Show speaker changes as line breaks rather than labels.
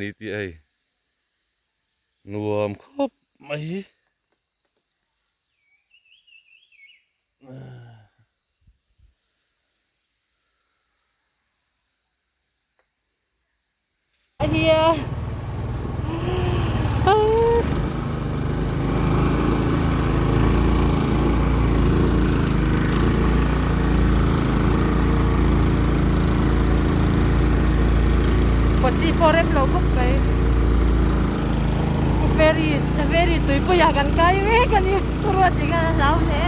ni tih a hei nuam khawp mai.
Posi pawh rem lo khawp mai. Ferry ferry tuipuiah kan kai mek a ni. Ruat eng a hlau hle.